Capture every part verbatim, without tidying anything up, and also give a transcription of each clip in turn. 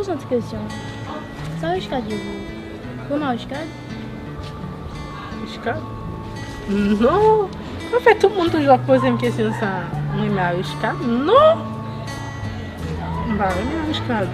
Yon ti kesyon. Sa Richcard ye pou ou? Ou renmen Richcard? Richcard? Non! Anfèt, tout moun toujou ap poze m kesyon sa a. Mwen renmen Richcard? Non! M pa renmen Richcard.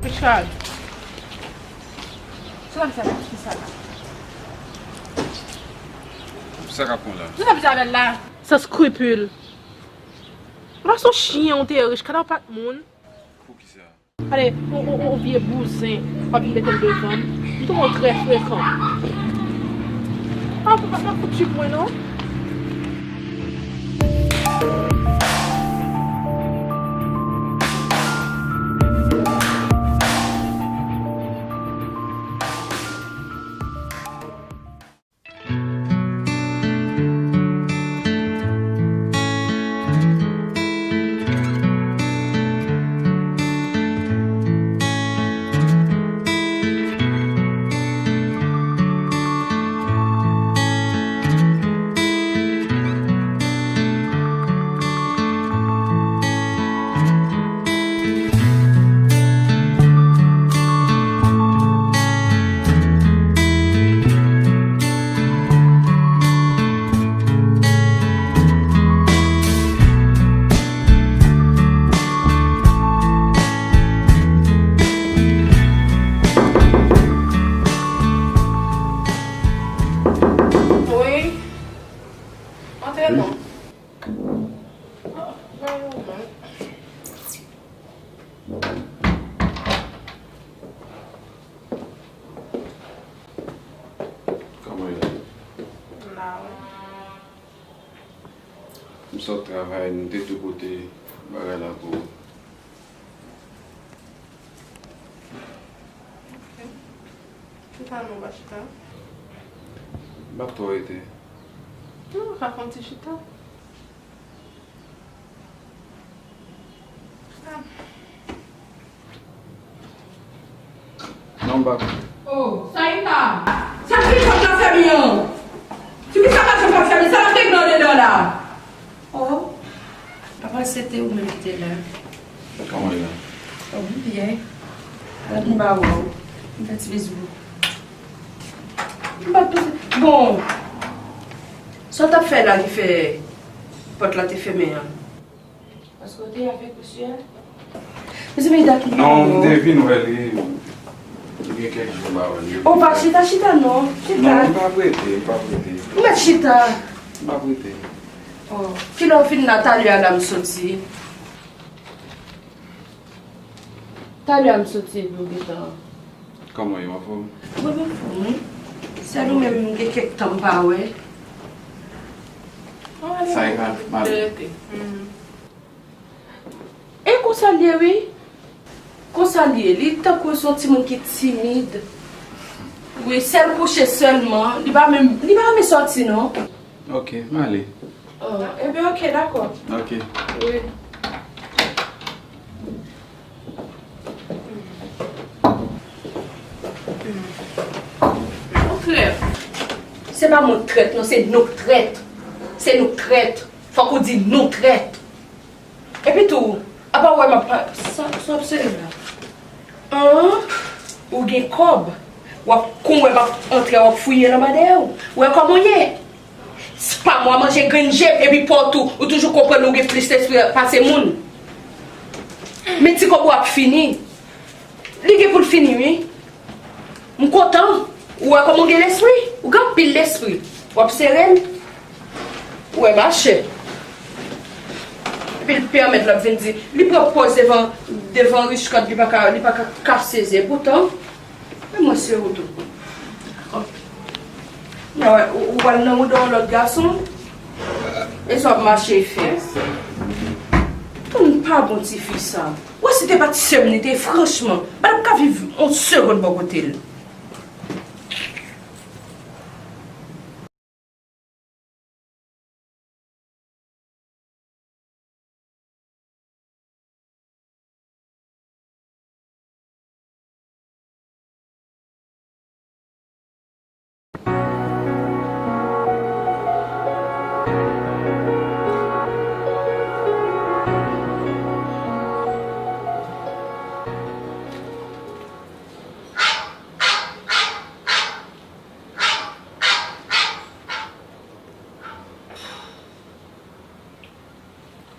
Richcard. Sa w ap fè sa la? Sa k ap pran la? Sa w ap fè avè l la? San skripil. Ou pa se yon chyen, ou te ye Richcard, ou pa t moun. Poukisa? Ale, ou, ou, ou vye bouzen, w ap vin mete l devan m. M twouve w trè frekan. A, ou pa, pa fout sou mwen, non. Wi. Antre non. Kòman w ye? M la wi. M sot travay, m te tou pote bagay la pou ou. Ok. Chita non, pa chita. M p ap twò rete. Non, ou ka fè yon ti chita. Non, m pa. Oh, Saïta! Sa ki fòt la fè mi an? Sou ki sa pa fè fè mi? Sa l ap regle andedan la? Oh, apa se te ou menm ki te la? Kòman w ye la? Oh, m byen. Gad m ba w. M fè ti bizou. M pa t panse. Bon, sa w t ap fè la ki fè pòt la te fèmen an? Paske w te avèk misye a? Mezanmi, dat m pa wè w. Non, m te vin wè li. Li gen kèk jou m pa wè li. O, pa chita, chita non. Chita. Non, m p ap rete, m p ap rete. Ou mèt chita. M p ap rete. Oh, kilè w fin la, talè a la m soti. Talè a m soti epi w gentan. Kòman w ye, w anfòm? Mwen anfòm, wi. Sèl ou menm m gen kèk tan m pa wè. Sa e ka, m ale. E konsa l ye, wi. Konsa l ye. Li tankou se yon timoun ki timid. Wi, sèl kouche sèlman. Li pa menm, li pa renmen sòti, non. Ok, m ale. Oh, ebyen, ok, dakò. Ok. Wi. Ou trèt. Se pa mwen k trèt, non, se nou k trèt. Se nou k trèt. Fòk ou di nou trèt. Epi tou, apa w wè m ap pa-, sa, sa w ap sere la? An, ou gen kòb. W ap kon wè m ap antre, w ap fouye nan dèyè w. Ou wè kòman w ye? Spam, w a manje grenn je, epi pa w tou, ou toujou konprann ou gen plis lespri pase moun. Men ti kòb ou ap fini. Li gen pou l fini, wi. M kontan. Ou wè kòman w gen lespri? Ou gen anpil lespri. W ap sere l. Ou wè, mache. Epi l pèmèt l ap vin di, li pran pòz devan, devan Richecòd, li pa ka, li pa ka kase zye. Poutan, men mwen se ou tou. Dakò. Mwen wè, ou, ou pral nan wouda yon lòt gason? E sa w ap mache fè? Tande pa bon tifi sa. Ou wè si te pa t sè m li te, franchman, m pa t ap ka viv yon segonn bò kote l.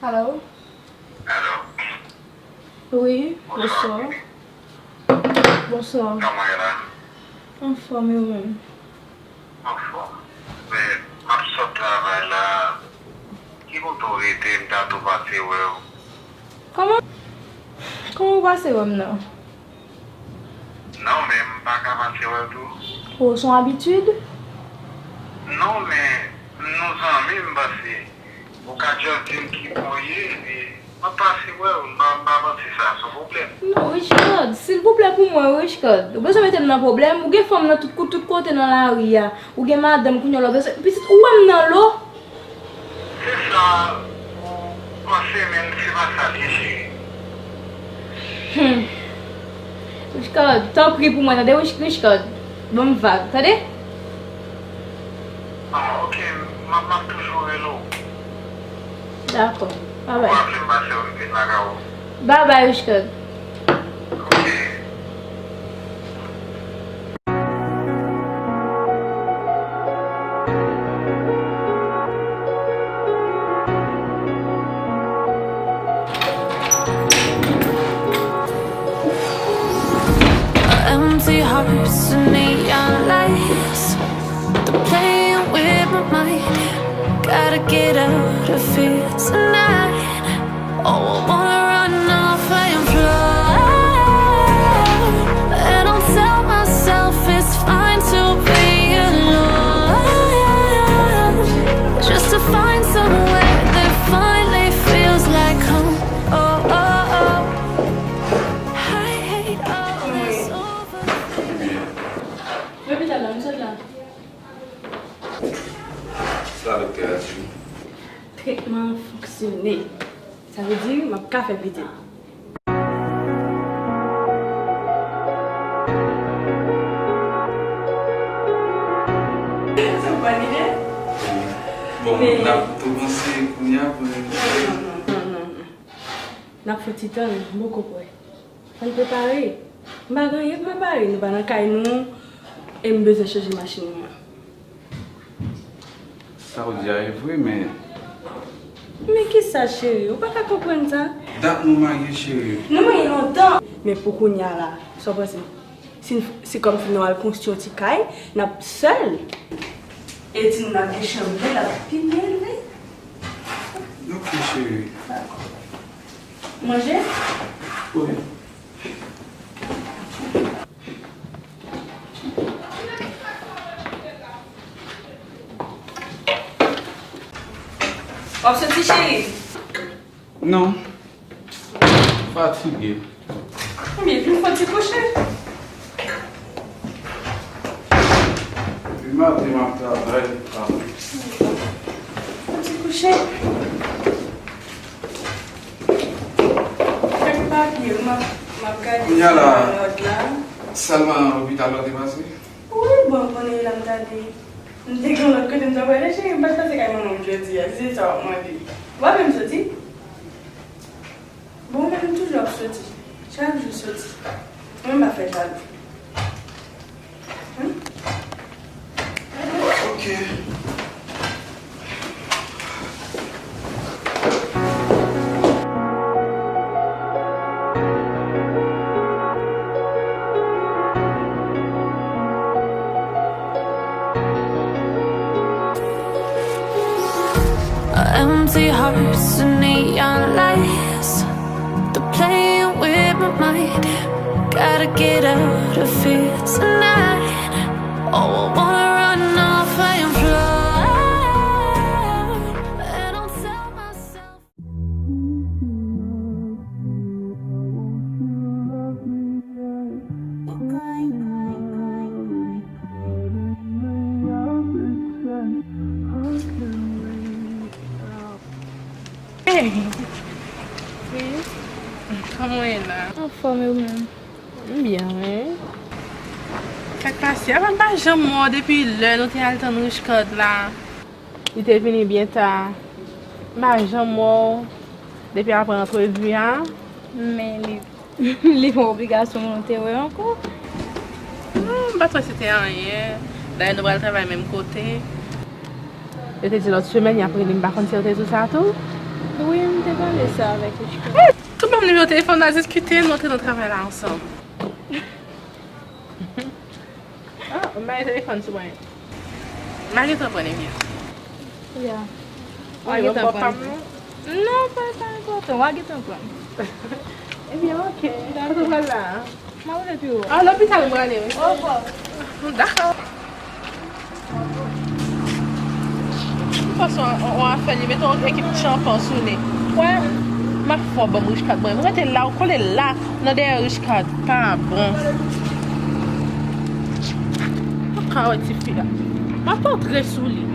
Alo? Alo? Wi, bonswa. Bonswa. Kòman w ye la? Anfòm, e ou menm? Anfòm. Men, m ap sot travay la. Ki kote w rete, m ta tou pase wè w. Kòman? Kòman w pase wè m nan? Non, men m pa ka pase wè l tou. O, s on abitid? Non, men nou zanmi, m panse. Ou ka just di m ki bò w ye, epi m ap pase wè w. M pa, m pa panse sa, s on pwoblèm. Non, Richecòd, silvouplè pou mwen, Richecòd. Ou bezwen mete m nan pwoblèm? Ou gen fanm nan tout kout, tout kote nan lari a. Ou gen madanm, kounye a w bezwen pitit, ou wè m nan lo? Se sa ou panse, men se pa sa l ye, cheri. Hmm. Richecòd, tanpri pou mwen, tande, Rich-, Richecòd. Ban m vag, tande? Ah, ok, m ap, m ap toujou rele w. Dakò. Babay. Ou raple m pase w, m vin lakay ou. Babay, Richecòd. Ok. Empty hearts and neon lights. They're playing with my mind. Gotta get out of here tonight. Oh, I wanna run off and fly. And I'll tell myself it's fine to be alone. Just to find somewhere that finally feels like home. Oh, oh, oh. I hate all this over. Lopital la, m sot la. Sa doktè a di w? Tretman an fonksyone. Sa vle di, m ap ka fè pitit. Sa w valide? Bon, men n ap tou panse kounye a pou nou. Non, non, non, non, non, non. N ap fè ti tan, m poko prè. Ann prepare. M pa gen anyen pou prepare. Nou pa nan kay nou. E m bezwen chanje machin mwen. Sa w di a e vre, men. Men kisa, cheri? Ou pa ka konprann sa? Dat nou marye, cheri. Nou marye lontan. Men pou kounye a la, sa w panse? Si, se kòmsi nou al konstwi yon ti kay, n ap sèl. E di nou n ap gen chanm vre, l ap pi byen vre. Ok, cheri. Dakò. Manje? Wi. W ap soti, cheri? Non. Fatige. Ebyen, vin fè yon ti kouche. Depi maten, m ap travay. Yon ti kouche. Kèk papye, m ap, m ap gade. Kounye a la, lòd la. Sèlman lopital ou te pase? Wi, bon, konnen la m tande. M te gen lòt kote m t ap prale, cheri, m pa t pase kay manman m jodi a, si se sa w ap mande. Ou pa menm soti? Bon, ou menm toujou ap soti. Chak jou soti. Mwen m pa fè jalou. Hmm? Ok. Empty hearts and neon lights. They're playing with my mind. Gotta get out of here tonight. Oh, I wanna run off and fly. And I'll tell myself. Hey! Wi? Kòman w ye la? Anfòm, e ou menm? M byen, wi. Sa k pase? Apa m pa janm wè w depi lè nou te al tann Richecard la? Li te vini byen ta. M pa janm wè w depi apre antrevi a. Men li, li pa obligasyon pou nou te wè ankò. Non, m pa t wè se te anyen. Dayè, nou pral travay menm kote. Yo te di lòt semèn, y ap rele m, m pa konn si yo te di w sa tou. Wi, m te pale sa avèk Richecard. Tou ban m nimewo telefòn nan, diskite, nou antre nan travay la ansanm. Ah, m bay telefòn sou mwen. M a gentan pran, ebyen. Ya. W a gentan pran. Non, pa, pa enpòtan. W a gentan pran. Ebyen, oke. Kote w pral la? M a rele pi wo. Ah, lopital m prale, wi. Dakò. Yon fason, yon, yon afè li mete yon ekip tchanpan sou li. Kwè, m ap fè w ban m Richecard mwen. M rete la, ou kole la, nan dèyè Richecard. Pa bon. M ap ka wè tifi a. M ap antre sou li.